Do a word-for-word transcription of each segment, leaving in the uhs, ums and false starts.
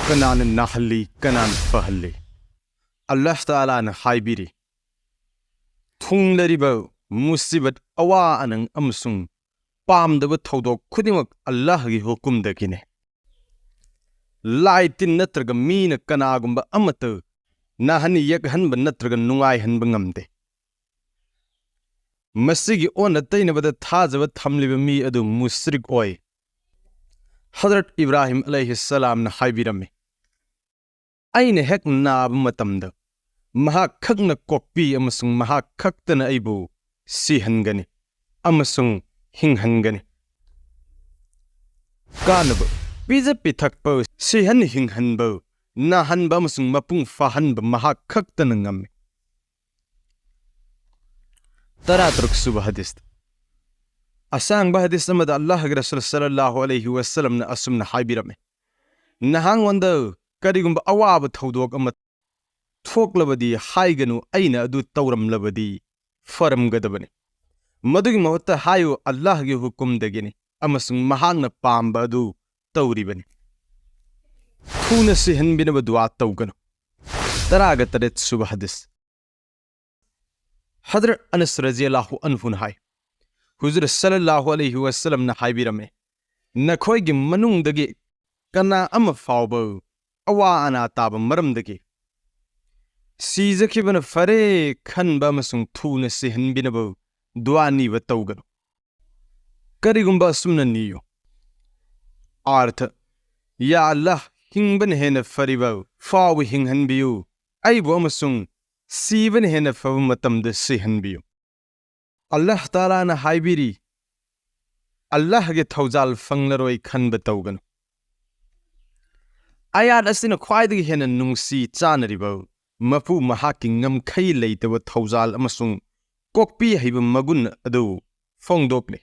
ꯀꯅꯥꯅ ꯅꯥꯍꯜꯂꯤ, ꯀꯅꯥꯅ ꯐꯍꯜꯂꯤ? ꯑꯜꯂꯥꯍ ꯇꯥꯂꯥꯅ ꯍꯥꯏꯕꯤꯔꯤ, ꯊꯨꯡꯂꯔꯤꯕ ꯃꯨꯁꯤꯕꯠ, ꯑꯋꯥ ꯑꯅꯪ ꯑꯃꯁꯨꯡ ꯄꯥꯝꯗꯕ ꯊꯧꯗꯣꯛ ꯈꯨꯗꯤꯡꯃꯛ ꯑꯜꯂꯥꯍꯒꯤ ꯍꯨꯀꯨꯝꯗꯒꯤꯅꯤ꯫ ꯂꯥꯏ ꯇꯤꯟ ꯅꯠꯇ꯭ꯔꯒ ꯃꯤꯅ ꯀꯅꯥꯒꯨꯝꯕ ꯑꯃꯠꯇ ꯅꯥꯍꯟ ꯌꯦꯛꯍꯟꯕ ꯅꯠꯇ꯭ꯔꯒ ꯅꯨꯡꯉꯥꯏꯍꯟꯕ ꯉꯝꯗꯦ꯫ ꯃꯁꯤꯒꯤ ꯑꯣꯟꯅ ꯇꯩꯅꯕꯗ ꯊꯥꯖꯕ ꯊꯝꯂꯤꯕ ꯃꯤ ꯑꯗꯨ ꯃꯨꯁ꯭ꯔꯤꯛ ꯑꯣꯏ꯫ ꯍꯖꯔꯠ ꯏꯕ꯭ꯔꯥꯍꯤꯝ ꯑꯂꯩꯍꯤꯁꯁꯂꯥꯝꯅ ꯍꯥꯏꯕꯤꯔꯝꯃꯤ, "ꯑꯩꯅ ꯍꯦꯛ ꯅꯥꯕ ꯃꯇꯝꯗ ꯃꯍꯥꯛ ꯈꯛꯅ ꯀꯣꯛꯄꯤ ꯑꯃꯁꯨꯡ ꯃꯍꯥꯛ ꯈꯛꯇꯅ ꯑꯩꯕꯨ ꯁꯤꯍꯟꯒꯅꯤ ꯑꯃꯁꯨꯡ ꯍꯤꯡꯍꯟꯒꯅꯤ꯫" ꯀꯥꯟꯅꯕ ꯄꯤꯖ ꯄꯤꯊꯛꯄ, ꯁꯤꯍꯟ ꯍꯤꯡꯍꯟꯕ, ꯅꯥꯍꯟꯕ ꯑꯃꯁꯨꯡ ꯃꯄꯨꯡ ꯐꯥꯍꯟꯕ ꯃꯍꯥꯛ ꯈꯛꯇꯅ ꯉꯝꯃꯤ꯫ ꯇꯔꯥꯇꯔꯨꯛ ꯁꯨꯕ ꯍꯗꯤꯁ꯫ ꯑꯁꯥꯡꯕ ꯍꯗꯤꯁ ꯑꯃꯗ ꯑꯜꯂꯥꯍꯒꯤ ꯔꯁꯨꯜ ꯁꯜꯂꯜꯂꯥꯍꯨ ꯑꯂꯩꯍꯤ ꯋꯥꯁꯜꯂꯝꯅ ꯑꯁꯨꯝꯅ ꯍꯥꯏꯕꯤꯔꯝꯃꯤ, "ꯅꯍꯥꯛꯉꯣꯟꯗ ꯀꯔꯤꯒꯨꯝꯕ ꯑꯋꯥꯕ ꯊꯧꯗꯣꯛ ꯑꯃ ꯊꯣꯛꯂꯕꯗꯤ ꯍꯥꯏꯒꯅꯨ, ꯑꯩꯅ ꯑꯗꯨ ꯇꯧꯔꯝꯂꯕꯗꯤ ꯐꯔꯝꯒꯗꯕꯅꯤ꯫ ꯃꯗꯨꯒꯤ ꯃꯍꯨꯠꯇ ꯍꯥꯏꯌꯨ, ꯑꯜꯂꯥꯍꯒꯤ ꯍꯨꯀꯨꯝꯗꯒꯤꯅꯤ ꯑꯃꯁꯨꯡ ꯃꯍꯥꯛꯅ ꯄꯥꯝꯕ ꯑꯗꯨ ꯇꯧꯔꯤꯕꯅꯤ꯫ ꯊꯨꯅ ꯁꯤꯍꯟꯕꯤꯅꯕ ꯗꯨꯋꯥ ꯇꯧꯒꯅꯨ꯫" ꯇꯔꯥꯒ ꯇꯔꯦꯠ ꯁꯨꯕ ꯍꯗꯤꯁ꯫ ꯍꯖꯔꯠ ꯑꯅꯁ ꯔꯖꯤꯌꯜꯂꯥꯍꯨ ꯑꯟꯍꯨꯅ ꯍꯥꯏ, ꯍꯨꯖꯨꯔ ꯁꯜꯂꯜꯂꯥꯍꯨ ꯑꯂꯩꯍꯤ ꯋꯥꯁꯜꯂꯝꯅ ꯍꯥꯏꯕꯤꯔꯝꯃꯤ, "ꯅꯈꯣꯏꯒꯤ ꯃꯅꯨꯡꯗꯒꯤ ꯀꯅꯥ ꯑꯃ ꯐꯥꯎꯕ ꯑꯋꯥ ꯑꯅꯥ ꯇꯥꯕ ꯃꯔꯝꯗꯒꯤ ꯁꯤꯖꯈꯤꯕꯅ ꯐꯔꯦ ꯈꯟꯕ ꯑꯃꯁꯨꯡ ꯊꯨꯅ ꯁꯤꯍꯟꯕꯤꯅꯕ ꯗꯨꯋꯥ ꯅꯤꯕ ꯇꯧꯒꯅꯨ꯫ ꯀꯔꯤꯒꯨꯝꯕ ꯑꯁꯨꯝꯅ ꯅꯤꯌꯨ꯫" ꯑꯥꯔꯊ: "ꯌꯥ ꯑꯜꯂꯥꯍ, ꯍꯤꯡꯕꯅ ꯍꯦꯟꯅ ꯐꯔꯤꯕ ꯐꯥꯎꯕ ꯍꯤꯡꯍꯟꯕꯤꯌꯨ, ꯑꯩꯕꯨ ꯑꯃꯁꯨꯡ ꯁꯤꯕꯅ ꯍꯦꯟꯅ ꯐꯕ ꯃꯇꯝꯗ ꯁꯤꯍꯟꯕꯤꯌꯨ꯫" ꯑꯜꯂꯥꯍ ꯇꯥꯂꯥꯅ ꯍꯥꯏꯕꯤꯔꯤ, "ꯑꯜꯂꯥꯍꯒꯤ ꯊꯧꯖꯥꯜ ꯐꯪꯂꯔꯣꯏ ꯈꯟꯕ ꯇꯧꯒꯅꯨ꯫" ꯑꯌꯥꯠ ꯑꯁꯤꯅ ꯈ꯭ꯋꯥꯏꯗꯒꯤ ꯍꯦꯟꯅ ꯅꯨꯡꯁꯤ ꯆꯥꯅꯔꯤꯕ ꯃꯄꯨ ꯃꯍꯥꯛꯀꯤ ꯉꯝꯈꯩ ꯂꯩꯇꯕ ꯊꯧꯖꯥꯜ ꯑꯃꯁꯨꯡ ꯀꯣꯛꯄꯤ ꯍꯩꯕ ꯃꯒꯨꯟ ꯑꯗꯨ ꯐꯣꯡꯗꯣꯛꯂꯤ꯫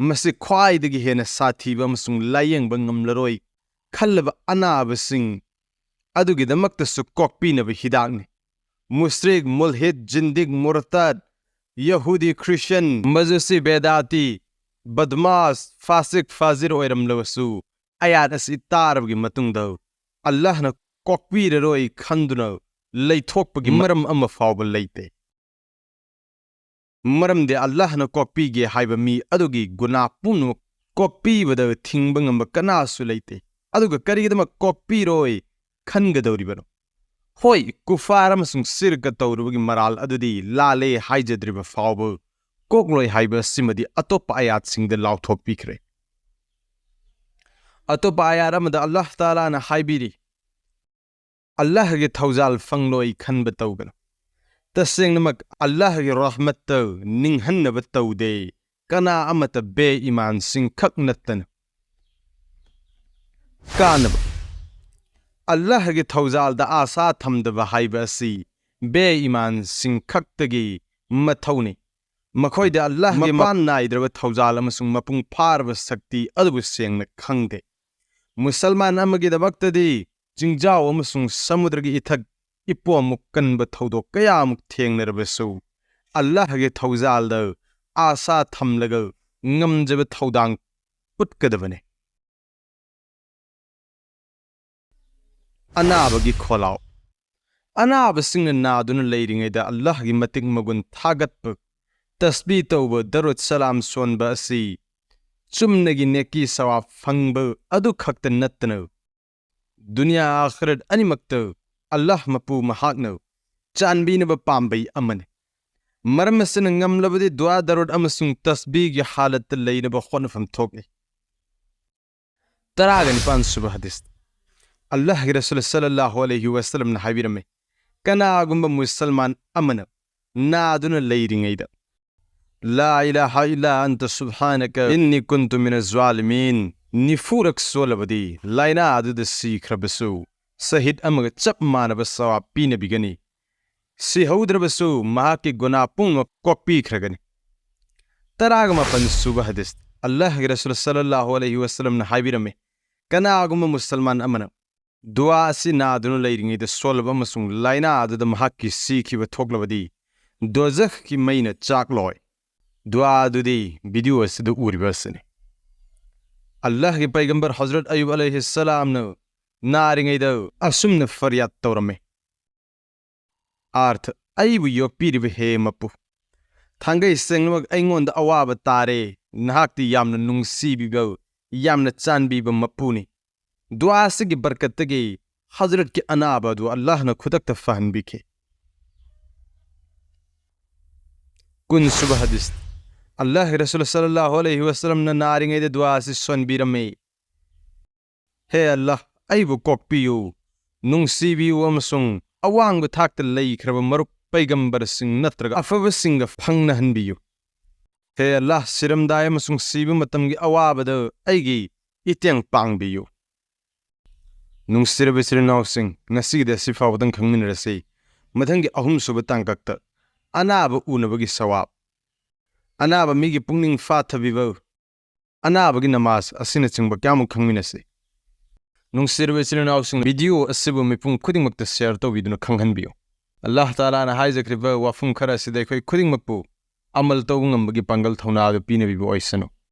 ꯃꯁꯤ ꯈ꯭ꯋꯥꯏꯗꯒꯤ ꯍꯦꯟꯅ ꯁꯥꯊꯤꯕ ꯑꯃꯁꯨꯡ ꯂꯥꯌꯦꯡꯕ ꯉꯝꯂꯔꯣꯏ ꯈꯜꯂꯕ ꯑꯅꯥꯕꯁꯤꯡ ꯑꯗꯨꯒꯤꯗꯃꯛꯇꯁꯨ ꯀꯣꯛꯄꯤꯅꯕ ꯍꯤꯗꯥꯛꯅꯤ꯫ ꯃꯨꯁ꯭ꯔꯤꯛ, ꯃꯨꯜꯍꯤꯗ, ꯖꯤꯟꯗꯤꯛ, ꯃꯨꯔꯇꯗ, ꯌꯍꯨꯗꯤ, ꯈ꯭ꯔꯤꯁꯇꯤꯌꯟ, ꯃꯖꯨꯁꯤ, ꯕꯦꯗꯥꯇꯤ, ꯕꯗꯃꯥꯁ, ꯐꯥꯁꯤꯛ, ꯐꯥꯖꯤꯔ ꯑꯣꯏꯔꯝꯂꯕꯁꯨ, ꯑꯌꯥꯠ ꯑꯁꯤ ꯇꯥꯔꯕꯒꯤ ꯃꯇꯨꯡꯗ ꯑꯜꯂꯥꯍꯅ ꯀꯣꯛꯄꯤꯔꯔꯣꯏ ꯈꯟꯗꯨꯅ ꯂꯩꯊꯣꯛꯄꯒꯤ ꯃꯔꯝ ꯑꯃ ꯐꯥꯎꯕ ꯂꯩꯇꯦ꯫ ꯃꯔꯝꯗꯤ ꯑꯜꯂꯥꯍꯅ ꯀꯣꯛꯄꯤꯒꯦ ꯍꯥꯏꯕ ꯃꯤ ꯑꯗꯨꯒꯤ ꯒꯨꯅꯥ ꯄꯨꯝꯅꯃꯛ ꯀꯣꯛꯄꯤꯕꯗ ꯊꯤꯡꯕ ꯉꯝꯕ ꯀꯅꯥꯁꯨ ꯂꯩꯇꯦ꯫ ꯑꯗꯨꯒ ꯀꯔꯤꯒꯤꯗꯃꯛ ꯀꯣꯛꯄꯤꯔꯣꯏ ꯈꯟꯒꯗꯧꯔꯤꯕꯅꯣ? ꯍꯣꯏ, ꯀꯨꯐꯥꯔ ꯑꯃꯁꯨꯡ ꯁꯤꯔꯀ ꯇꯧꯔꯨꯕꯒꯤ ꯃꯔꯥꯜ ꯑꯗꯨꯗꯤ ꯂꯥꯜꯂꯦ ꯍꯥꯏꯖꯗ꯭ꯔꯤꯕ ꯐꯥꯎꯕ ꯀꯣꯛꯂꯣꯏ ꯍꯥꯏꯕ ꯑꯁꯤꯃꯗꯤ ꯑꯇꯣꯞꯄ ꯑꯥꯌꯥꯠꯁꯤꯡꯗ ꯂꯥꯎꯊꯣꯛꯄꯤꯈ꯭ꯔꯦ꯫ ꯑꯇꯣꯞꯄ ꯑꯥꯌꯥꯠ ꯑꯃꯗ ꯑꯜꯂꯥꯍ ꯇꯥꯂꯥꯅ ꯍꯥꯏꯕꯤꯔꯤ, "ꯑꯜꯂꯥꯍꯒꯤ ꯊꯧꯖꯥꯜ ꯐꯪꯂꯣꯏ ꯈꯟꯕ ꯇꯧꯒꯅꯨ꯫ ꯇꯁꯦꯡꯅꯃꯛ ꯑꯜꯂꯥꯍꯒꯤ ꯔꯍꯃꯠꯇ ꯅꯤꯡꯍꯟꯅꯕ ꯇꯧꯗꯦ, ꯀꯅꯥ ꯑꯃꯠꯇ ꯕꯦ ꯏꯃꯥꯟꯁꯤꯡ ꯈꯛ ꯅꯠꯇꯅ"꯫ ꯀꯥꯟꯅꯕ꯫ ꯑꯜꯂꯥꯍꯒꯤ ꯊꯧꯖꯥꯜꯗ ꯑꯥꯁꯥ ꯊꯝꯗꯕ ꯍꯥꯏꯕ ꯑꯁꯤ ꯕꯦ ꯏꯃꯥꯟꯁꯤꯡ ꯈꯛꯇꯒꯤ ꯃꯊꯧꯅꯤ꯫ ꯃꯈꯣꯏꯗ ꯑꯜꯂꯥꯍꯒꯤ ꯃꯄꯥꯟ ꯅꯥꯏꯗ꯭ꯔꯕ ꯊꯧꯖꯥꯜ ꯑꯃꯁꯨꯡ ꯃꯄꯨꯡ ꯐꯥꯔꯕ ꯁꯛꯇꯤ ꯑꯗꯨꯕꯨ ꯁꯦꯡꯅ ꯈꯪꯗꯦ꯫ ꯃꯨꯁꯜꯃꯥꯟ ꯑꯃꯒꯤꯗꯃꯛꯇꯗꯤ ꯆꯤꯡꯖꯥꯎ ꯑꯃꯁꯨꯡ ꯁꯃꯨꯗ꯭ꯔꯒꯤ ꯏꯊꯛ ꯏꯄꯣꯝꯃꯨꯛ ꯀꯟꯕ ꯊꯧꯗꯣꯛ ꯀꯌꯥꯃꯨꯛ ꯊꯦꯡꯅꯔꯕꯁꯨ, ꯑꯜꯂꯥꯍꯒꯤ ꯊꯧꯖꯥꯜꯗ ꯑꯥꯁꯥ ꯊꯝꯂꯒ ꯉꯝꯖꯕ ꯊꯧꯗꯥꯡ ꯎꯠꯀꯗꯕꯅꯤ꯫ ꯑꯅꯥꯕꯒꯤ ꯈꯣꯜꯂꯥꯎ꯫ ꯑꯅꯥꯕꯁꯤꯡꯅ ꯅꯥꯗꯨꯅ ꯂꯩꯔꯤꯉꯩꯗ ꯑꯜꯂꯥꯍꯒꯤ ꯃꯇꯤꯛ ꯃꯒꯨꯟ ꯊꯥꯒꯠꯄ, ꯇꯁꯕꯤ ꯇꯧꯕ, ꯗꯔꯨꯗ ꯁꯂꯥꯝ ꯁꯣꯟꯕ ꯑꯁꯤ ꯆꯨꯝꯅꯒꯤ ꯅꯦꯀꯤ ꯁꯋꯥꯕ ꯐꯪꯕ ꯑꯗꯨ ꯈꯛꯇ ꯅꯠꯇꯅ, ꯗꯨꯅꯤꯌꯥ ꯑꯥꯈꯤꯔꯠ ꯑꯅꯤꯃꯛꯇ ꯑꯜꯂꯥꯍ ꯃꯄꯨ ꯃꯍꯥꯛꯅ ꯆꯥꯟꯕꯤꯅꯕ ꯄꯥꯝꯕꯩ ꯑꯃꯅꯤ꯫ ꯃꯔꯝ ꯑꯁꯤꯅ ꯉꯝꯂꯕꯗꯤ ꯗꯨꯑꯥ, ꯗꯔꯨꯗ ꯑꯃꯁꯨꯡ ꯇꯁꯕꯤꯒꯤ ꯍꯥꯂꯠꯇ ꯂꯩꯅꯕ ꯍꯣꯠꯅꯐꯝ ꯊꯣꯛꯏ꯫ ꯇꯔꯥꯒ ꯅꯤꯄꯥꯟ ꯁꯨꯕ ꯍꯗꯤꯁ꯫ ꯑꯜꯂꯥꯍꯒꯤ ꯔꯁꯨꯜ ꯁꯜꯂꯜꯂꯥꯍꯨ ꯑꯂꯩꯍꯤ ꯋꯁꯜꯂꯝꯅ ꯍꯥꯏꯕꯤꯔꯝꯃꯤ, "ꯀꯅꯥꯒꯨꯝꯕ ꯃꯨꯁꯜꯃꯥꯟ ꯑꯃꯅ ꯅꯥꯗꯨꯅ ꯂꯩꯔꯤꯉꯩꯗ, ꯂꯥ ꯏꯂꯥꯍ ꯏꯜꯂꯥ ꯑꯟꯇ ꯁꯨꯕꯍꯥꯅꯀ ꯏꯟꯅꯤ ꯀꯨꯟꯇꯨ ꯃꯤꯅ ꯖꯥꯂꯤꯃꯤꯟ ꯅꯤꯐꯨꯔꯛ ꯁꯣꯜꯂꯕꯗꯤ, ꯂꯥꯏꯅꯥ ꯑꯗꯨꯗ ꯁꯤꯈ꯭ꯔꯕꯁꯨ ꯁꯍꯤꯗ ꯑꯃꯒ ꯆꯞ ꯃꯥꯟꯅꯕ ꯁꯋꯥꯕ ꯄꯤꯅꯕꯤꯒꯅꯤ꯫ ꯁꯤꯍꯧꯗ꯭ꯔꯕꯁꯨ ꯃꯍꯥꯛꯀꯤ ꯒꯨꯅꯥ ꯄꯨꯝꯅꯃꯛ ꯀꯣꯛꯄꯤꯈ꯭ꯔꯒꯅꯤ"꯫ ꯇꯔꯥꯒ ꯃꯥꯄꯟ ꯁꯨꯕ ꯍꯗꯤꯁ꯫ ꯑꯜꯂꯥꯍꯒꯤ ꯔꯁꯨꯜ ꯁꯜꯂꯜꯂꯥꯍꯨ ꯑꯂꯩꯍꯤ ꯋꯁꯜꯂꯝꯅ ꯍꯥꯏꯕꯤꯔꯝꯃꯤ, "ꯀꯅꯥꯒꯨꯝꯕ ꯃꯨꯁꯜꯃꯥꯟ ꯑꯃꯅ ꯗꯨꯋꯥ ꯑꯁꯤ ꯅꯥꯗꯨꯅ ꯂꯩꯔꯤꯉꯩꯗ ꯁꯣꯜꯂꯕ ꯑꯃꯁꯨꯡ ꯂꯥꯏꯅꯥ ꯑꯗꯨꯗ ꯃꯍꯥꯛꯀꯤ ꯁꯤꯈꯤꯕ ꯊꯣꯛꯂꯕꯗꯤ, ꯗꯣꯖꯈꯀꯤ ꯃꯩꯅ ꯆꯥꯛꯂꯣꯏ"꯫ ꯗꯨꯋꯥ ꯑꯗꯨꯗꯤ ꯚꯤꯗꯤꯑꯣ ꯑꯁꯤꯗ ꯎꯔꯤꯕ ꯑꯁꯤꯅꯤ꯫ ꯑꯜꯂꯥꯍꯒꯤ ꯄꯩꯒꯝꯕꯔ ꯍꯖꯔꯠ ꯑꯌꯨꯕ ꯑꯂꯩꯍꯤ ꯁꯂꯥꯝꯅ ꯅꯥꯔꯤꯉꯩꯗ ꯑꯁꯨꯝꯅ ꯐꯔꯤꯌꯥꯗ ꯇꯧꯔꯝꯃꯤ꯫ ꯑꯥꯔꯊ: ꯑꯩꯕꯨ ꯌꯣꯛꯄꯤꯔꯤꯕ ꯍꯦ ꯃꯄꯨ, ꯊꯥꯡꯒꯩ ꯁꯦꯡꯅꯃꯛ ꯑꯩꯉꯣꯟꯗ ꯑꯋꯥꯕ ꯇꯥꯔꯦ, ꯅꯍꯥꯛꯇꯤ ꯌꯥꯝꯅ ꯅꯨꯡꯁꯤꯕꯤꯕ, ꯌꯥꯝꯅ ꯆꯥꯟꯕꯤꯕ ꯃꯄꯨꯅꯤ꯫ ꯗꯨꯋꯥ ꯑꯁꯤꯒꯤ ꯕꯔꯀꯠꯇꯒꯤ ꯍꯖꯔꯠꯀꯤ ꯑꯅꯥꯕ ꯑꯗꯨ ꯑꯜꯂꯥꯍꯅ ꯈꯨꯗꯛꯇ ꯐꯍꯟꯕꯤꯈꯤ꯫ ꯀꯨꯟꯁꯨꯕ ꯍꯗꯤꯁ: ꯑꯜꯂꯥꯍꯒꯤ ꯔꯁꯨꯜ ꯁꯜꯂꯜꯂꯥꯍꯨ ꯑꯂꯩꯍꯤ ꯋꯁꯜꯂꯝꯅ ꯅꯥꯔꯤꯉꯩꯗ ꯗꯨꯋꯥ ꯑꯁꯤ ꯁꯣꯟꯕꯤꯔꯝꯃꯤ: "ꯍꯦ ꯑꯜꯂꯥꯍ, ꯑꯩꯕꯨ ꯀꯣꯛꯄꯤꯌꯨ, ꯅꯨꯡꯁꯤꯕꯤꯌꯨ ꯑꯃꯁꯨꯡ ꯑꯋꯥꯡꯕ ꯊꯥꯛꯇ ꯂꯩꯈ꯭ꯔꯕ ꯃꯔꯨꯞ ꯄꯩꯒꯝꯕꯔꯁꯤꯡ ꯅꯠꯇ꯭ꯔꯒ ꯑꯐꯕꯁꯤꯡꯒ ꯐꯪꯅꯍꯟꯕꯤꯌꯨ꯫ ꯍꯦ ꯑꯜꯂꯥꯍ, ꯁꯤꯔꯝꯗꯥꯏ ꯑꯃꯁꯨꯡ ꯁꯤꯕ ꯃꯇꯝꯒꯤ ꯑꯋꯥꯕꯗ ꯑꯩꯒꯤ ꯏꯇꯦꯡ ꯄꯥꯡꯕꯤꯌꯨ"꯫ ꯅꯨꯡꯁꯤꯔꯕ ꯏꯆꯤꯜ ꯏꯅꯥꯎꯁꯤꯡ, ꯉꯁꯤꯒꯤꯗꯤ ꯑꯁꯤ ꯐꯥꯎꯕꯗꯪ ꯈꯪꯃꯤꯟꯅꯔꯁꯤ꯫ ꯃꯊꯪꯒꯤ ꯑꯍꯨꯝꯁꯨꯕ ꯇꯥꯡꯀꯛꯇ ꯑꯅꯥꯕ ꯎꯅꯕꯒꯤ ꯁꯋꯥꯕ, ꯑꯅꯥꯕ ꯃꯤꯒꯤ ꯄꯨꯛꯅꯤꯡ ꯐꯥꯊꯕꯤꯕ, ꯑꯅꯥꯕꯒꯤ ꯅꯃꯥꯖ ꯑꯁꯤꯅꯆꯤꯡꯕ ꯀꯌꯥꯃꯨꯛ ꯈꯪꯃꯤꯟꯅꯁꯤ꯫ ꯅꯨꯡꯁꯤꯔꯕ ꯏꯆꯤꯜ ꯏꯅꯥꯎꯁꯤꯡ, ꯚꯤꯗꯤꯑꯣ ꯑꯁꯤꯕꯨ ꯃꯤꯄꯨꯝ ꯈꯨꯗꯤꯡꯃꯛꯇ ꯁꯦꯌꯔ ꯇꯧꯕꯤꯗꯨꯅ ꯈꯪꯍꯟꯕꯤꯌꯨ꯫ ꯑꯜꯂꯥꯍ ꯇꯥꯂꯥꯅ ꯍꯥꯏꯖꯈ꯭ꯔꯤꯕ ꯋꯥꯐꯝ ꯈꯔ ꯑꯁꯤꯗ ꯑꯩꯈꯣꯏ ꯈꯨꯗꯤꯡꯃꯛꯄꯨ ꯑꯃꯜ ꯇꯧꯕ ꯉꯝꯕꯒꯤ ꯄꯥꯡꯒꯜ ꯊꯧꯅꯥ ꯑꯗꯨ ꯄꯤꯅꯕꯤꯕ ꯑꯣꯏꯁꯅꯨ꯫